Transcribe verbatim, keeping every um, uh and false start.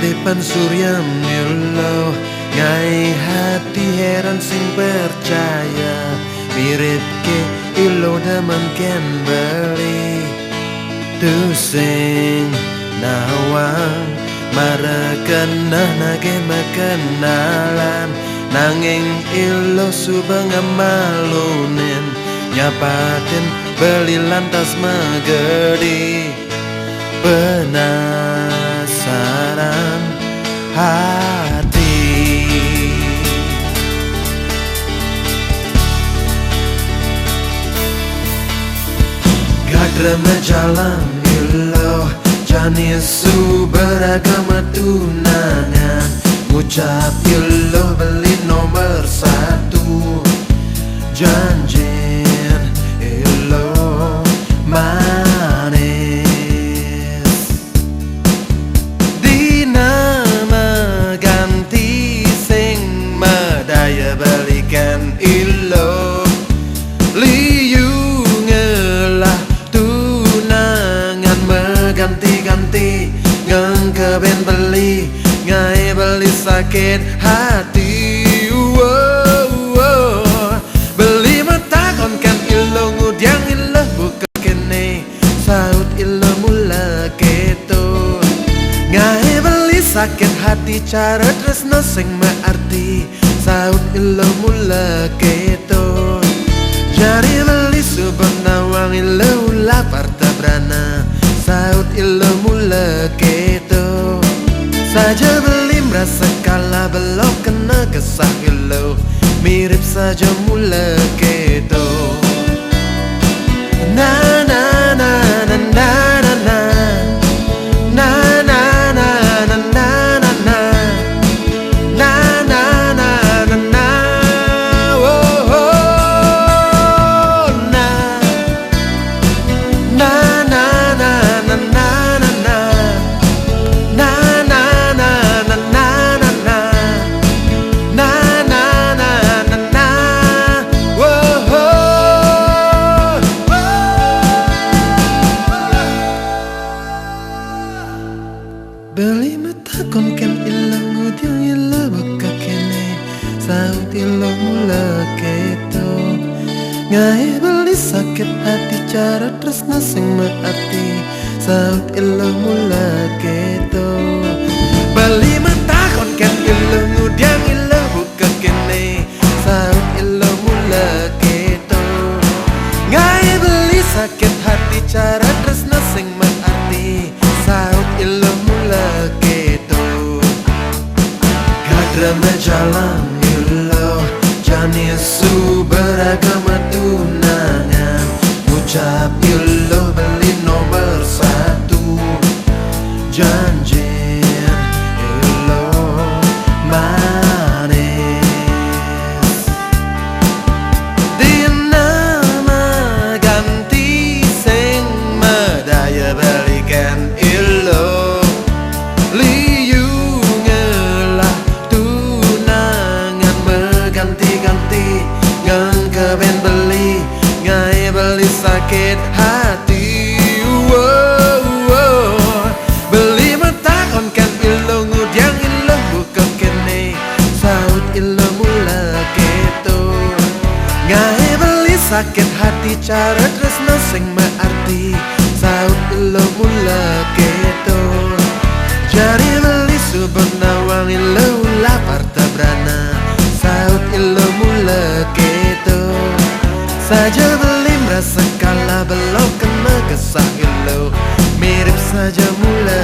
Depan suryan ilo, ngae hati heran sing percaya. Mirip ke ilo demen ken beli. Tu sing nawang, mara keneh nage mekenalan. Nanging ilo suba ngemalunin, nyapatin beli lantas megedi. Penasaran hati. Gadra majalan ilo, jani suba raga matunangan. Ngucap ilo beli nomor satu. Janjin ilo manis. Dina maganti sing madaya beli ken ilo. Liu ngelah tunangan maganti-ganti, ngengkeben beli, ngae beli sakit hati. Uo, uo. Beli matakon ken ilo, ngudiang ilo buka kene. Saut ilo mula keto. Ngae beli sakit hati, cara tresna sing maarti. Saut ilo mula keto. Jari beli suba nawang ilo ula parta brana. Saut ilo mula keto. Saja beli merasa kalah, belok kena kesah ilo. Mirip saja mula keto. Na, na, na, na, na, na, na. Na, na, na, na, na, na, na. Na, na, na, na, na. Oh, oh, na. Na, na, na, na, na, na, na. Na, na, na, na, na, na, na. Na, na, na, na, na. Oh, oh, oh. Beli matakon ken ilo, ngudiang ilo baka kene. Saut ilo mula keto. Ngae beli sakit hati, cara tresna sing maarti. Saut ilo mula keto. Beli matakon ken ilo, ngudiang ilo baka kene. Saut ilo mula keto. Ngae beli sakit hati, cara tresna sing maarti. Saut ilo mula keto. Gadra majalan ilo, jani suba raga matunangan. Ngucap ilo beli nomor satu. Janjin ilo manis. Dina maganti sing madaya beli ken ilo. Liu ngelah tunangan maganti-ganti, ngengkeben beli, ngae beli sakit hati. Uo, uo. Beli matakon ken ilo, ngudiang ilo buka kene. Saut ilo mula keto. Ngae beli sakit hati, cara tresna sing maarti. Saut ilo mula keto. Jari beli suba nawang ilo ula parta brana. Saut ilo mula keto. Saja beli merasa kalah, belok kena kesah ilo. Mirip saja mula